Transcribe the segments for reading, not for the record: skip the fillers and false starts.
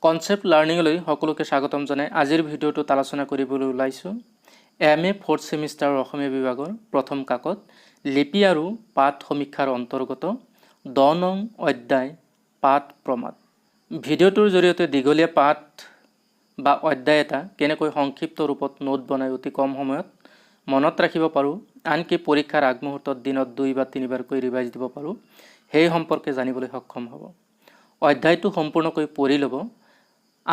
Concept লাৰ্ণিঙলৈ সকলোকে স্বাগতম জনাই আজিৰ ভিডিঅ'টোত আলোচনা কৰিবলৈ ওলাইছোঁ এম এ ফ'ৰ্থ ছেমিষ্টাৰৰ অসমীয়া বিভাগৰ প্ৰথম কাকত লিপি আৰু পাঠ সমীক্ষাৰ অন্তৰ্গত 10 নং অধ্যায় পাঠ প্ৰমাদ। ভিডিঅ'টোৰ জৰিয়তে দীঘলীয়া পাঠ বা অধ্যায় এটা কেনেকৈ সংক্ষিপ্ত ৰূপত নোট বনাই অতি কম সময়ত মনত ৰাখিব পাৰোঁ, আনকি পৰীক্ষাৰ আগমুহূৰ্তত দিনত দুই বা তিনিবাৰকৈ ৰিভাইজ দিব পাৰোঁ, সেই সম্পৰ্কে জানিবলৈ সক্ষম হ'ব। অধ্যায়টো সম্পূৰ্ণকৈ পঢ়ি ল'ব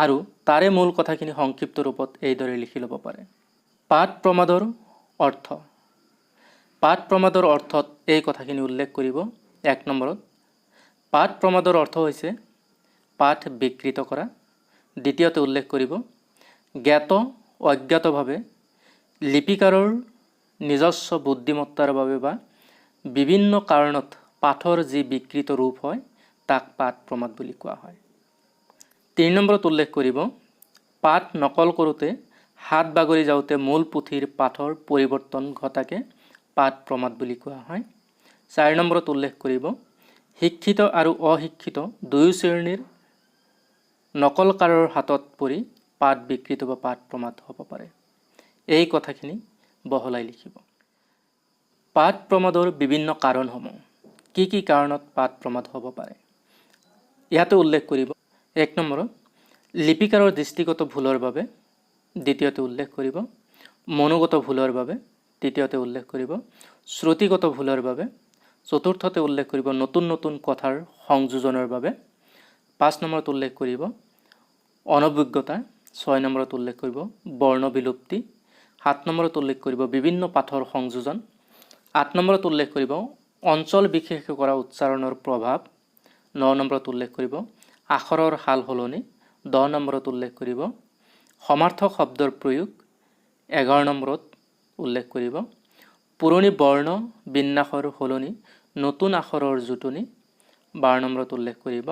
আৰু তাৰে মূল কথাখিনি সংক্ষিপ্ত ৰূপত এইদৰে লিখি ল'ব পাৰে। পাঠ প্ৰমাদৰ অৰ্থ। পাঠ প্ৰমাদৰ অৰ্থত এই কথাখিনি উল্লেখ কৰিব। এক নম্বৰত, পাঠ প্ৰমাদৰ অৰ্থ হৈছে পাঠ বিকৃত কৰা। দ্বিতীয়তে উল্লেখ কৰিব, জ্ঞাত অজ্ঞাতভাৱে লিপিকাৰৰ নিজস্ব বুদ্ধিমত্তাৰ বাবে বা বিভিন্ন কাৰণত পাঠৰ যি বিকৃত ৰূপ হয়, তাক পাঠ প্ৰমাদ বুলি কোৱা হয়। তিনি নম্বৰত উল্লেখ কৰিব, পাঠ নকল কৰোঁতে হাত বাগৰি যাওঁতে মূল পুথিৰ পাঠৰ পৰিৱৰ্তন ঘটাকে পাঠ প্ৰমাদ বুলি কোৱা হয়। চাৰি নম্বৰত উল্লেখ কৰিব, শিক্ষিত আৰু অশিক্ষিত দুয়ো শ্ৰেণীৰ নকলকাৰৰ হাতত পৰি পাঠ বিকৃত বা পাঠ প্ৰমাদ হ'ব পাৰে। এই কথাখিনি বহলাই লিখিব। পাঠ প্ৰমাদৰ বিভিন্ন কাৰণসমূহ, কি কি কাৰণত পাঠ প্ৰমাদ হ'ব পাৰে, ইয়াতে উল্লেখ কৰিব। এক নম্বৰত, লিপিকাৰৰ দৃষ্টিগত ভুলৰ বাবে। দ্বিতীয়তে উল্লেখ কৰিব, মনোগত ভুলৰ বাবে। তৃতীয়তে উল্লেখ কৰিব, শ্ৰুতিগত ভুলৰ বাবে। চতুৰ্থতে উল্লেখ কৰিব, নতুন নতুন কথাৰ সংযোজনৰ বাবে। পাঁচ নম্বৰত উল্লেখ কৰিব, অনভিজ্ঞতা। ছয় নম্বৰত উল্লেখ কৰিব, বৰ্ণ বিলুপ্তি। সাত নম্বৰত উল্লেখ কৰিব, বিভিন্ন পাঠৰ সংযোজন। আঠ নম্বৰত উল্লেখ কৰিব, অঞ্চল বিশেষে কৰা উচ্চাৰণৰ প্ৰভাৱ। ন নম্বৰত উল্লেখ কৰিব, আখৰৰ সাল সলনি। 10 নম্বৰত উল্লেখ কৰিব, সমাৰ্থক শব্দৰ প্ৰয়োগ। 11 নম্বৰত উল্লেখ কৰিব, পুৰণি বৰ্ণ বিন্যাসৰ সলনি নতুন আখৰৰ জোঁটনি। 12 নম্বৰত উল্লেখ কৰিব,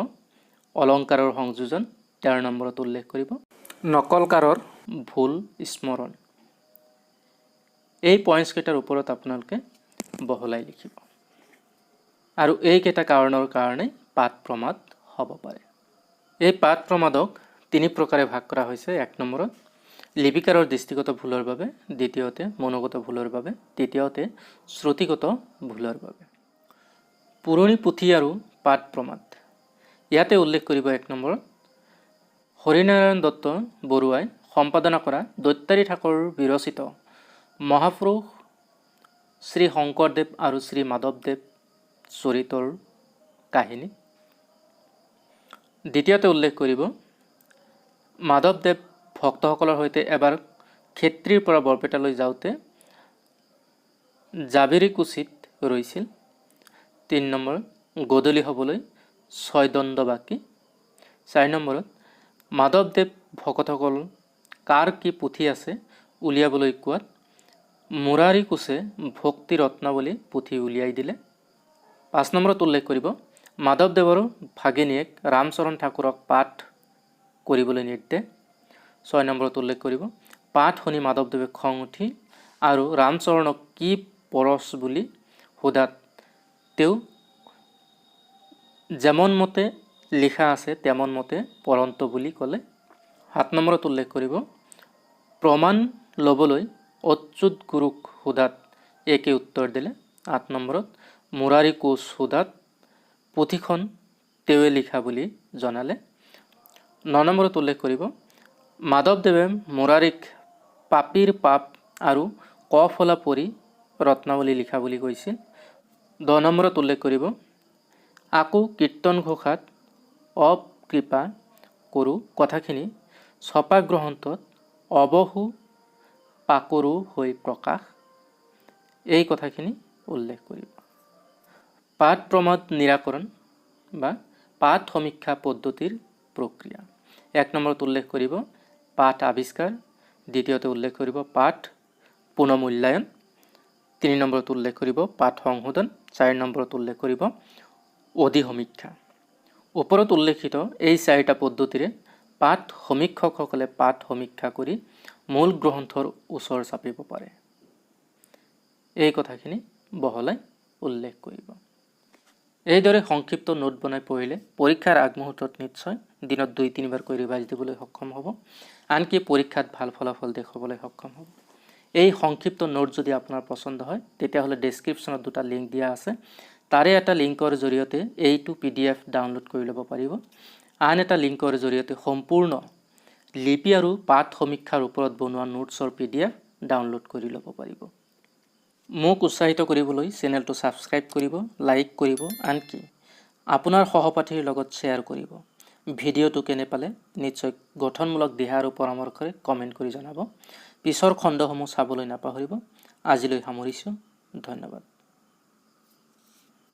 অলংকাৰৰ সংযোজন। 13 নম্বৰত উল্লেখ কৰিব, নকলকাৰৰ ভুল স্মৰণ। এই পইণ্টছকেইটাৰ ওপৰত আপোনালোকে বহলাই লিখিব আৰু এইকেইটা কাৰণৰ কাৰণেই পাঠ প্ৰমাদ হ'ব পাৰে। এই পাঠ প্ৰমাদক তিনি প্ৰকাৰে ভাগ কৰা হৈছে। এক নম্বৰত, লিপিকাৰৰ দৃষ্টিগত ভুলৰ বাবে। দ্বিতীয়তে, মনোগত ভুলৰ বাবে। তৃতীয়তে, শ্ৰুতিগত ভুলৰ বাবে। পুৰণি পুথি আৰু পাঠ প্ৰমাদ। ইয়াতে উল্লেখ কৰিব, এক নম্বৰত, হৰিনাৰায়ণ দত্ত বৰুৱাই সম্পাদনা কৰা দৈত্যাৰি ঠাকুৰ বিৰচিত মহাপুৰুষ শ্ৰী শংকৰদেৱ আৰু শ্ৰী মাধৱদেৱ চৰিতৰ কাহিনী। দ্বিতীয়তে উল্লেখ কৰিব, মাধৱদেৱ ভক্তসকলৰ সৈতে এবাৰ ক্ষেত্ৰীৰ পৰা বৰপেটালৈ যাওঁতে জাবেৰীকুছিত ৰৈছিল। তিনি নম্বৰত, গধূলি হ'বলৈ ছয় দণ্ড বাকী। চাৰি নম্বৰত, মাধৱদেৱ ভকতসকল কাৰ কি পুথি আছে উলিয়াবলৈ কোৱাত মুৰাৰী কোচে ভক্তি ৰত্নাৱলী পুথি উলিয়াই দিলে। পাঁচ নম্বৰত উল্লেখ কৰিব, মাধৱদেৱৰ ভাগিনীয়েক ৰামচৰণ ঠাকুৰক পাঠ কৰিবলৈ নিৰ্দেশ। ছয় নম্বৰত উল্লেখ কৰিব, পাঠ শুনি মাধৱদেৱে খং উঠি আৰু ৰামচৰণক কি পৰছ বুলি সোধাত তেওঁ যেমন মতে লিখা আছে তেমন মতে পৰন্ত বুলি ক'লে। সাত নম্বৰত উল্লেখ কৰিব, প্ৰমাণ ল'বলৈ অচ্যুত গুৰুক সোধাত একে উত্তৰ দিলে। আঠ নম্বৰত, মুৰাৰী কোচ সোধাত পুথিখন তেওঁৱে লিখা বুলি জনালে। ন নম্বৰত উল্লেখ কৰিব, মাধৱদেৱে মুৰাৰীক পাপীৰ পাপ আৰু ক ফলা পঢ়ি ৰত্নাৱলী লিখা বুলি কৈছিল। 10 নম্বৰত উল্লেখ কৰিব, আকৌ কীৰ্তন ঘোষাত অকৃপা কৰোঁ কথাখিনি ছপা গ্ৰন্থত অবহু পাকৰো হৈ প্ৰকাশ, এই কথাখিনি উল্লেখ কৰিব। পাঠ প্ৰমাদ নিৰাকৰণ বা পাঠ সমীক্ষা পদ্ধতিৰ প্ৰক্ৰিয়া। এক নম্বৰত উল্লেখ কৰিব, পাঠ আৱিষ্কাৰ। দ্বিতীয়তে উল্লেখ কৰিব, পাঠ পুনঃমূল্যায়ন। তিনি নম্বৰত উল্লেখ কৰিব, পাঠ সংশোধন। চাৰি নম্বৰত উল্লেখ কৰিব, অধিসমীক্ষা। ওপৰত উল্লেখিত এই চাৰিটা পদ্ধতিৰে পাঠ সমীক্ষকসকলে পাঠ সমীক্ষা কৰি মূল গ্ৰন্থৰ ওচৰ চাপিব পাৰে। এই কথাখিনি বহলাই উল্লেখ কৰিব। এইদৰে সংক্ষিপ্ত নোট বনাই পঢ়িলে পৰীক্ষাৰ আগমুহূৰ্তত নিশ্চয় দিনত দুই তিনিবাৰকৈ ৰিভাইজ দিবলৈ সক্ষম হ'ব, আনকি পৰীক্ষাত ভাল ফলাফল দেখুৱাবলৈ সক্ষম হ'ব। এই সংক্ষিপ্ত নোট যদি আপোনাৰ পচন্দ হয়, তেতিয়াহ'লে ডেছক্ৰিপশ্যনত দুটা লিংক দিয়া আছে। তাৰে এটা লিংকৰ জৰিয়তে এইটো পিডিএফ ডাউনলোড কৰি ল'ব পাৰিব। আন এটা লিংকৰ জৰিয়তে সম্পূৰ্ণ লিপি আৰু পাঠ সমীক্ষাৰ ওপৰত বনোৱা নোটছৰ পিডিএফ ডাউনলোড কৰি ল'ব পাৰিব। মোক উৎসাহিত কৰিবলৈ চেনেলটো ছাবস্ক্ৰাইব কৰিব, লাইক কৰিব, আনকি আপোনাৰ সহপাঠীৰ লগত শ্বেয়াৰ কৰিব। ভিডিঅ'টো কেনে পালে নিশ্চয় গঠনমূলক দিহা আৰু পৰামৰ্শৰে কমেণ্ট কৰি জনাব। পিছৰ খণ্ডসমূহ চাবলৈ নাপাহৰিব। আজিলৈ সামৰিছোঁ। ধন্যবাদ।